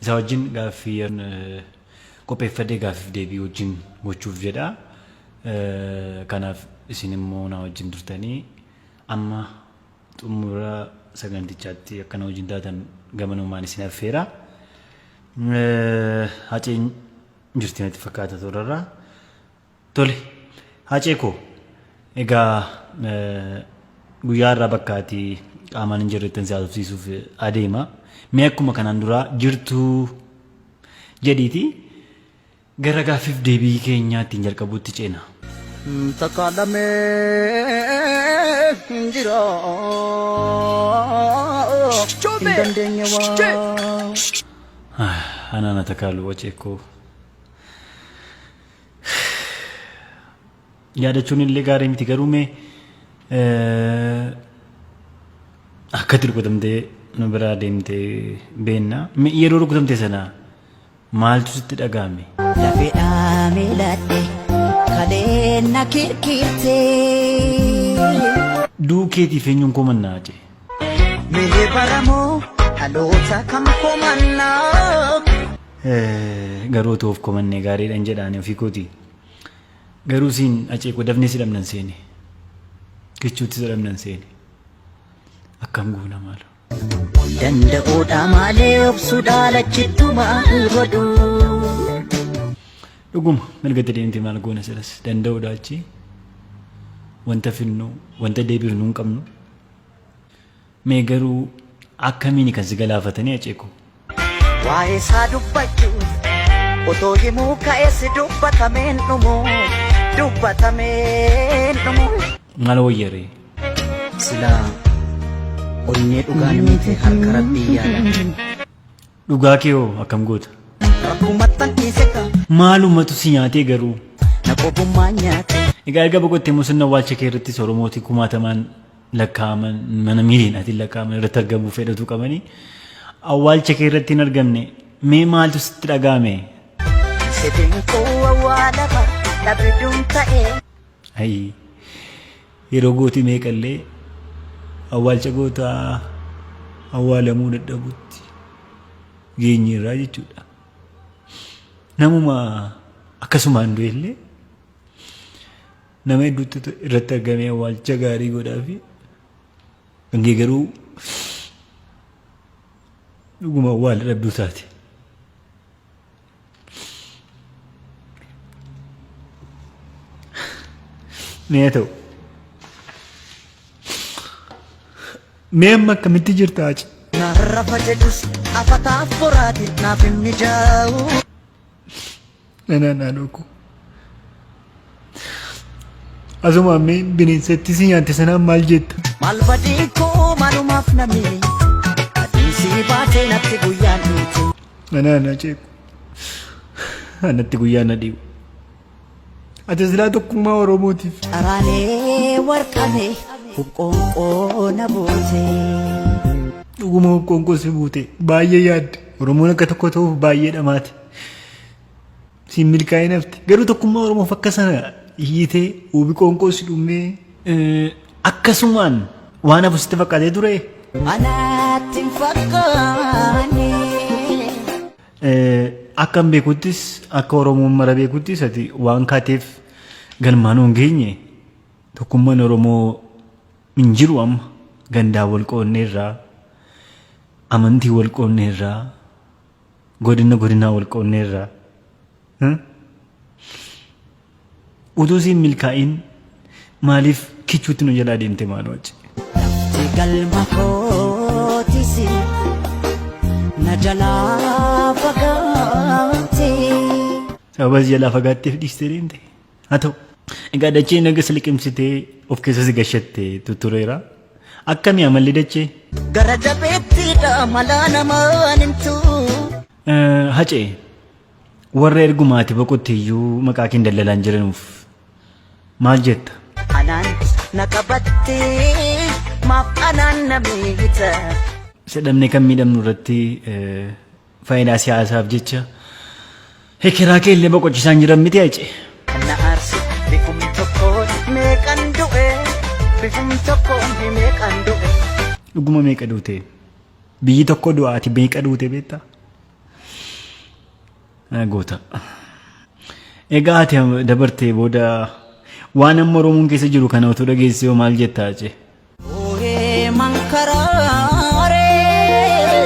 Isaa wajjin gaaffii qopheeffadhee gaaffiif deebii wajjin gochuuf jedha. Kanaaf isin immoo na wajjin turtanii amma xumura sagantichaatti akka na wajjin taatan gamanumaan isin affeera. Haceen jirti natti fakkaata toorarraa. Tole Hacee koo egaa guyyaa har'aa bakka ati qaamaan hin jirrettan si haasofsiisuuf adeema. Mee akkuma kanaan duraa jirtuu jedhiiti gara gaaffiif deebii keenyaa ittiin jalqabuutti ceena. Takka dhamee hin jira hin dandeenye waa. Anaan atakaalu Hacee koo. Yaadachuun illee gaarii miti garuu mee akkatti rukutamtee nu biraa deemtee beenna. Mee yeroo rukutamte sana maaltu sitti dhaga'ame? Lafeedhaa miiladhe kaleen na kirkirte. Du'uu keetiif eenyuun komannaa Hacee? Mee baramoo dhaloota kam komannaa? Garuu otoo of komannee gaariidhan jedha ani ofii kooti. Garuu siin Hacee koo dafnee si dhabnan seene. Kichuutti si dhabnan seene. Akkam goona maaloo. Danda'uudha malee obsuudha lachittu maal godhu. Dhuguma mirgatti deemte maal goona silas danda'uudha achi wanta finnu wanta deebifnu hin qabnu. Mee garuu akkamiini kan si galaafatanii Hacee koo? Waa'ee isaa dubbachuuf otoo himuu ka'es dubbatameen dhumu dubbatameen dhumu. Maal wayyaree? Silaa onnee dhugaan miite harka rabbii yaala. Dhugaa kee hoo akkam goota? Rabbumattan dhiiseka Maalumatu si nyaatee garuu? Na qobummaa nyaate. Egaa erga boqottee immoo sirna awwaalcha kee irrattis Oromooti kumaatamaan lakkaa'aman mana miiliyoonaatiin lakkaa'aman irratti argamuu fedhatu qabanii awwaalcha kee irratti hin argamne mee maaltu sitti dhaga'ame? Sitiin koo awwaalama dhabduun ta'e. Ayii yeroo gooti meeqallee awwaalcha gootaa awwaalamuu dadhabutti geenyeerraa jechuudha. Namuma akkasumaan du'e illee nama hedduutti irratti argamee awwaalcha gaarii godhaa fi kan kee garuu dhuguma awwaala dhabduu taate. Mee haa ta'u. Mee amma akkamitti jirta Haci? Rafa jedhus afataaf boraatiin naaf hin mijaa'u. Nanaa naannoo koo. Asuma mee bineensatti si nyaatte sanaan maal jetta? Maal badii koo maalumaaf namni aduun si baatee natti guyyaan dhiite. Nanaa na ceeku. Anatti guyyaan na dhiibu. Ati silaa tokkummaa Oromootiif. Caraanee warqame hubqoonqoo na buute. Dhuguma hubqoonqoo si buute baay'ee yaadde. Oromoon akka tokko ta'uuf baay'ee dhamaate. Siin milkaa'in hafte. Garuu tokkummaa Oromoof akka sana iyyitee hubi qoonqoo si dhumee akkasumaan waan hafu sitti fakkaatee ture. Anaatti hin fakkaanne. Akkan beekuttis akka Oromoon mara beekuttis ati waan kaateef galmaan hin geenye tokkummaan Oromoo hin jiru amma gandaa wal qoonneerraa amantii wal qoonneerraa godina godinaa wal qoonneerraa. Utuu siin milkaa'in maaliif kichuutti nu jalaa deemte maaloo achi. Lafti galma kootis na jalaa fagaate. Sababa si jalaa fagaatteef dhiistee deemte. Haa ta'u. Egaa dacheen erga si liqimsitee of keessa si gashatte tuttureera. Akkami amalli dachee? Gara jabeettiidha malaa namaan himtu. Hacee warra erguma ati boqotte iyyuu maqaa keen daldalaan jiranuuf maal jetta? Anaan na qabattee maaf anaan na miita. Isa dhabnee kan miidhamnu irratti faayidaa siyaasaaf jecha hekeraa kee illee boqochisaan jiran miti Hacee. Kan na aarsu bifum tokkoon meeqan du'e bifum tokkoon meeqan du'e. Dhuguma meeqa duute? Biyyi tokko du'a ati meeqa duute beektaa? Goota. Egaa ati dabartee booda waan amma Oromoon keessa jiru kana otoo dhageessee hoo maal jetta Hacee? Ooyee mankaraaree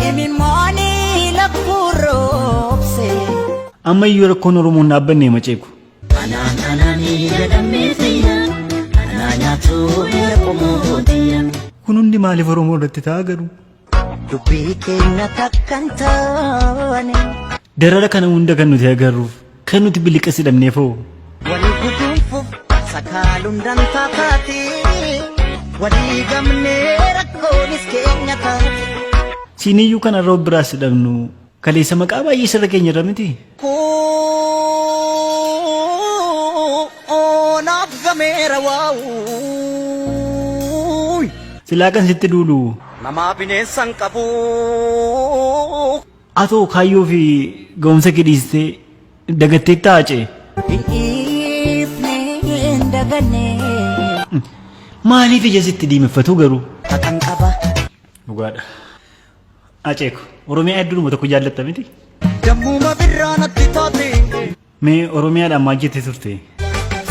imimmaanii lakkuu roobse. Amma iyyuu rakkoon Oromoo hin dhaabbanne maceeku. Anaan anaanii jedhamee fayya anaa nyaatu biyya qomoo tiyya. Kun hundi maaliif Oromoo irratti ta'a garuu? Dubbii keenya takka hin taane. Darara kana hunda kan nuti agarruuf kan nuti biliqa sidhamneef hoo? Wal guduunfuuf sakaaluun dantaa taati. Walii gamnee rakkoonis keenya taati. Siiniyyuu kan har'a of biraas sidhamnu kaleessa maqaa baay'ee sirra keenya irra miti. Kuu naaf gameera waawuuy. Silaa kan sitti duulu. Namaa bineensan qabu. Atoo kaayyoo fi ga'umsa kee dhiistee dagatteettaa Hacee? Hin dhiifne hin daganne. Maaliif ija sitti diimeffatuu garuu? Haqan qaba. Dhugaadha. Hacee ko Oromiyaa hedduudhuma tokko jaallatta miti? Dammuma birraa natti taate. Mee Oromiyaadhaan maal jettee turte?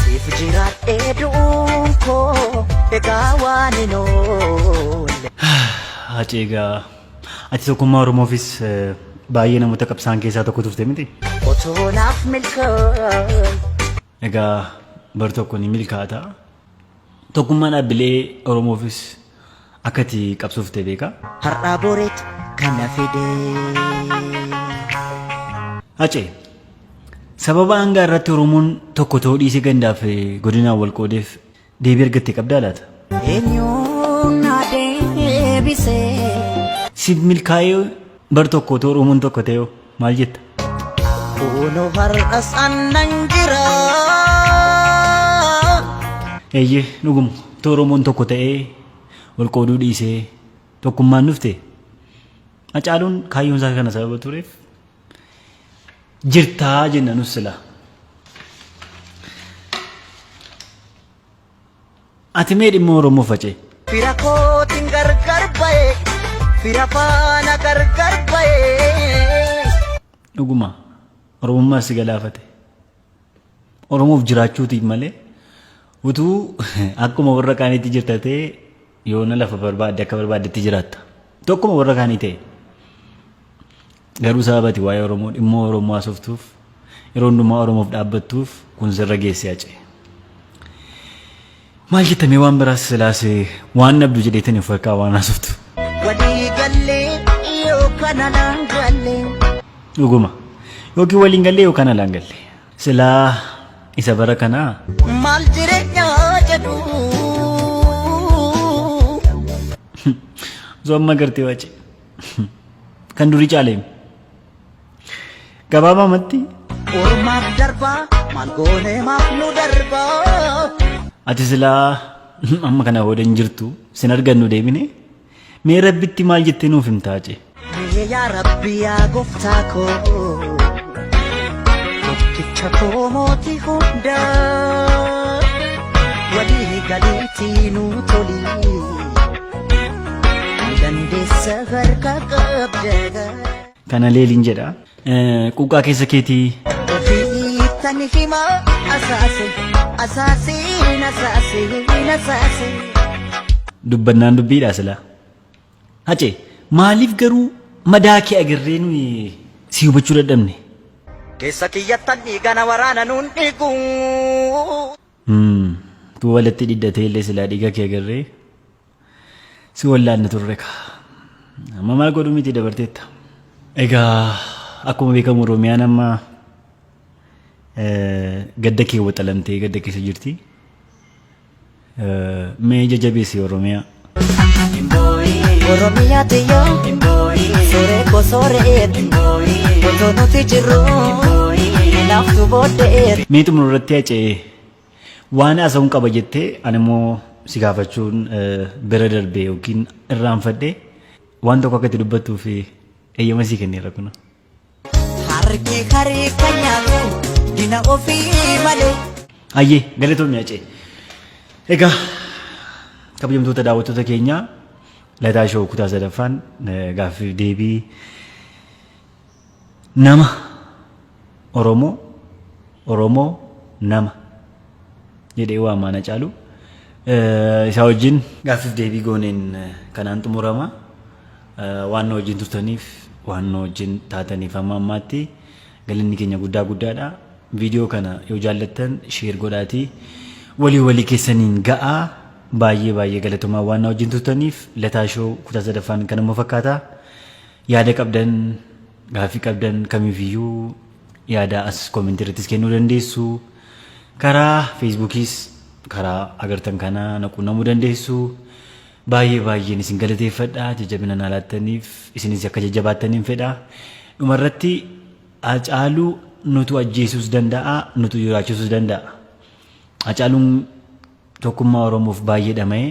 Siif jiraadhee du'uun koo egaa waan hin oolle. Hacee egaa ati tokkummaa Oromoofis baay'ee namoota qabsaan keessaa tokko turte miti? Otoo naaf milkaa'e. Egaa bar tokko ni milkaata. Tokkummaa dhaabbilee Oromoofis akka ati qabsoofte beeka. Har'aa boreetu kana fide. Hacee, sababa hanga irratti Oromoon tokko ta'uu dhiisee gandaaf godinaan wal qoodeef deebii argatte qabdaa laata? Eenyuun na deebisee. Siif milkaa'ee bar tokko otoo Oromoon tokko ta'ee maal jetta? Kunoo har'as annan jira. Eeyyee dhuguma otoo Oromoon tokko ta'ee wal qooduu dhiisee tokkummaan dhufte Hacaaluun kaayyoon isaa kana sababa tureef jirtaa jenna nus silaa. Ati mee dhimma Oromoo facee? Fira kootiin gargar ba'e, fira faana gargar ba'e. Dhuguma Oromummaa si galaafate. Oromoof jiraachuutiif malee utuu akkuma warra kaaniitti jirta ta'e yoona lafa barbaadde akka barbaaddetti jiraatta. Tokkuma warra kaanii ta'e. Garuu sababa ati waa'ee Oromoo dhimma Oromoo haasoftuuf yeroo hundumaa Oromoof dhaabbattuuf kun sirra geesse Hacee. Maal jetta mee waan biraas silaas waan dhabdu jedheetani of harkaa waan haasoftu. Walii gallee yookaan alaan gallee. Dhuguma. Yookiin waliin gallee yookaan alaan gallee. Silaa isa bara kanaa. Maal jireenyaa jedhu. Osoo amma agartee wace. Kan durii caaleem. Gabaabamatti. Ormaaf darbaa maal goonee maaf nu darbaa. Ati silaa amma kana booda hin jirtu sin argannu deebine mee rabbitti maal jettee nuuf himta Hacee? Mee yaa rabbi yaa gooftaa koo tokkicha koo mootii hundaa walii galiitii nuu tolii. Dandeessa harka qabda. Kana leeliin jedha. Quuqqaa keessa keetii. Ofiittan hima asaase asaasiin asaasiin asaase. Dubbannaan dubbiidha silaa. Hacee maaliif garuu madaa kee agarree nuyi si hubachuu dadhabne? Keessa kiyyattan dhiigana waraana nuun dhiigu. Tuu walitti dhidhatee illee silaa dhiiga kee agarree Si wallaanna turre kaa. Amma maal godhu miti dabarteetta. Egaa akkuma beekamu Oromiyaan amma gadda kee waxalamtee gadda keessa jirti. Mee jajjabeessi Oromiyaa. Oromiyaa tiyya sooree koo sooree otoo nuti jirru naaftu booddee. Mee xumura irratti Hacee Waan haasa'uun qaba jettee ani immoo si gaafachuun bira darbe yookiin irraanfadhe waan tokko akka itti dubbattuuf eeyyama sii kenneera kuna. Harki harka nyaatu dina ofii malee. Hayyee galatoomi Hacee. Egaa kabajamtoota daawwattoota keenyaa Lataa Show kutaa sadaffaan gaaffiif deebii nama Oromoo, Oromoo nama jedhee waamaan Hacaaluu. Isaa wajjin gaaffiif deebii gooneen kanaan xumurama. Waan nu wajjin turtaniif, waan nu wajjin taataniif amma ammaatti galanni keenya guddaa guddaadha. Viidiyoo kana yoo jaallattan share godhaatii walii walii keessaniin ga'aa. Baay'ee baay'ee galatoomaa waan na wajjin turtaniif. Lataa Show kutaa sadaffaan kanuma fakkaata. Yaada qabdan, gaaffii qabdan kamiifiyyuu yaada as koomentii irrattis kennuu dandeessu. Karaa Feesbuukiis karaa agartan kana na quunnamuu dandeessu. Baay'ee baay'een isin galateeffadha. Jajjabina naa laattaniif isinis akka jajjabaattaniin fedha. Dhumarratti Hacaaluu nutu ajjeesuus danda'a, nutu jiraachisuus danda'a. Hacaaluun tokkummaa Oromoof baay'ee dhama'e.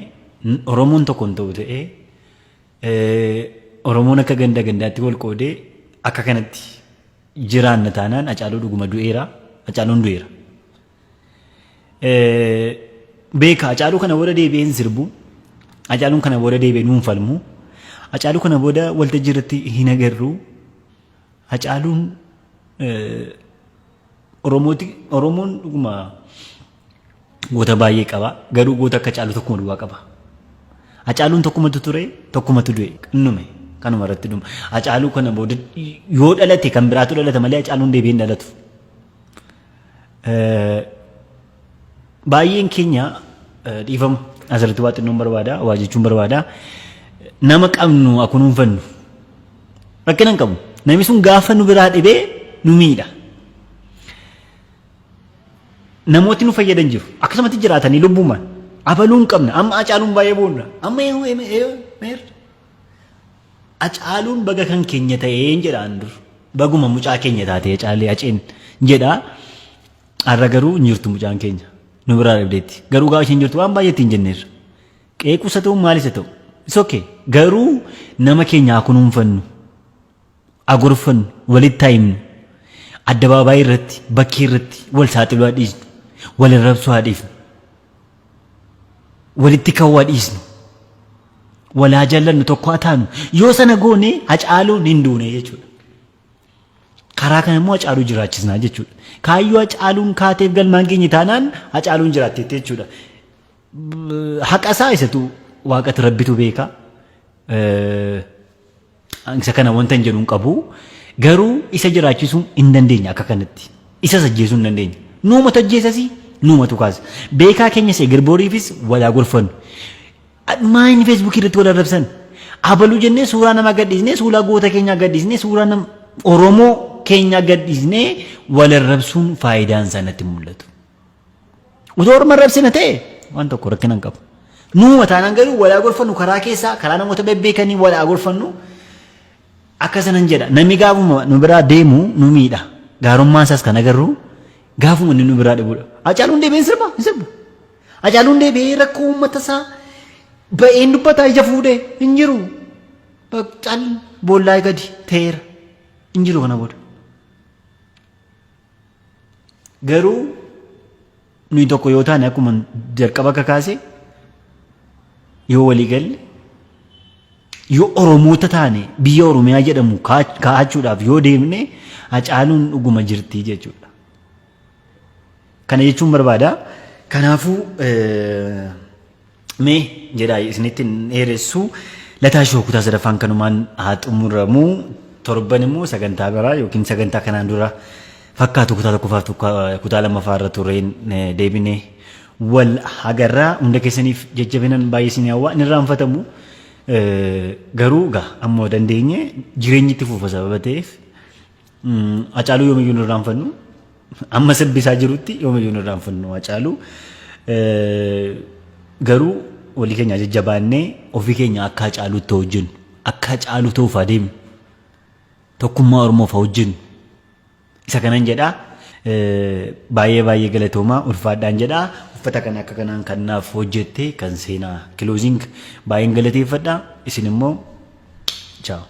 Oromoon tokko hin ta'u ta'ee Oromoon akka ganda gandaatti wal qoodee akka kanatti jiraanna taanaan Hacaaluu dhuguma du'eera. Hacaaluun du'eera. Beeka Hacaaluu kana booda deebi'ee hin sirbu. Hacaaluun kana booda deebi'ee nuun falmu. Hacaaluu kana booda waltajjii irratti hin agarru. Hacaaluun Oromooti Oromoon dhuguma goota baay'ee qaba. Garuu goota akka Hacaaluu tokkuma duwwaa qaba. Hacaaluun tokkumatu ture, tokkumatu du'e, dhume. Kanuma irratti dhuma. Hacaaluu kana booda yoo dhalate kan biraatu dhalata malee Hacaaluun deebi'ee hin dhalatu. Baay'een keenya dhiifama asirratti waa xinnoon barbaada, waa jechuun barbaada. Nama qabnu haa kunuunfannu. Rakkina hin qabu. Namni sun gaafa nu biraa dhibee nu miidha. Namooti nu fayyadan jiru. Akkasumatti jiraatanii lubbumaan. Abaluu hin qabna. Amma Hacaaluun baay'ee boonna. Amma meer. Hacaaluun baga kan keenya ta'een jedhaan dur. Baguma mucaa keenya taatee Hacaalee Haceen jedha. Har'a garuu hin jirtu mucaan keenya. Nu biraa dhabdeetti. Garuu gaafa isheen jirtu waan baay'ee ittiin jenneerra. Qeequs haa ta'u maalis haa ta'u. It's okay. Garuu nama keenya haa kunuunfannu. Haa gorfannu. Walitti haa himnu. Addabaabaayii irratti, bakkee irratti wal saaxiluu haa dhiisnu. Wal arrabsuu haa dhiifnu. Walitti ka'uu haa dhiisnu. Wal haa jaallannu tokko haa taanu. Yoo sana goone Hacaaluun hin duune jechuudha. Karaa kana immoo Hacaaluu jiraachisnaa jechuudha. Kaayyoo Hacaaluun kaateef galmaan geenye taanaan Hacaaluun jiraatteetti jechuudha. Haqa isaa isatu waaqatu rabbitu beeka. Isa kana wanta hin jedhu hin qabu. Garuu isa jiraachisuu hin dandeenya akka kanatti. Isas ajjeesuu hin dandeenya. Nuumatu ajjeesasi, nuumatu kaasa. Beekaa keenyas egerbooriifis walaa gorfannu. Maa inni feesbuukii irratti wal arrabsan? Abaluu jennee suuraa namaa gadhiisnee, suuraa goota keenyaa gadhiisnee, suuraa nama Oromoo keenyaa gadhiisnee wal arrabsuun faayidaan isaa natti mul'atu. Utuu orma arrabsina ta'e waan tokko rakkina hin qabu. Nuuma taanaan garuu walaa gorfannu karaa keessaa karaa namoota bebbeekanii walaa gorfannu akka sanan jedha. Namni gaafuma nu biraa deemu nu miidha. Gaarummaan isaas kan agarru gaafuma inni nu biraa dhibudha. Hacaaluun deebi'ee hin sirba hin sirbu. Hacaaluun deebi'ee rakkoo uummata isaa ba'een dubbataa ija fuudhee hin jiru. Cal boollaa gadi ta'eera hin jiru kana booda. Garuu nuyi tokko yoo taane akkuma jalqaba kakaase yoo walii galle yoo Oromoota taane biyya Oromiyaa jedhamu kaa'achuudhaaf yoo deemne Hacaaluun dhuguma jirti jechuudha. Kana jechuun barbaada. Kanaafuu mee jedhaa isinitti hin dheeressu. Lataa Shoo kutaa sadaffaan kanumaan haa xumuramu. Torban immoo sagantaa biraa yookiin sagantaa kanaan dura fakkaatu kutaa tokkoffaaf kutaa lammaffaa irra tureen deebine wal agarraa hunda keessaniif jajjabinan baay'ee isin hawwa hin irraanfatamu. Garuu gaa ammoo dandeenye jireenyi itti fufa sababa ta'eef Hacaaluu yoomiyyuu hin irraanfannu. Amma sirbi isaa jirutti yoomiyyuu hin irraanfannu Hacaaluu. Garuu walii keenya jajjabaannee ofii keenya akka Hacaaluutti hojjennu. Akka Hacaaluu ta'uuf haa deemnu. Tokkummaa Oromoof haa hojjennu. Isa kanan jedha. Baay'ee baay'ee galatoomaa ulfaadhaan jedha. Uffata kana akka kanaan kan naaf hojjette kan seenaa kiloozing baay'een galateeffadha. Isin immoo chaaw.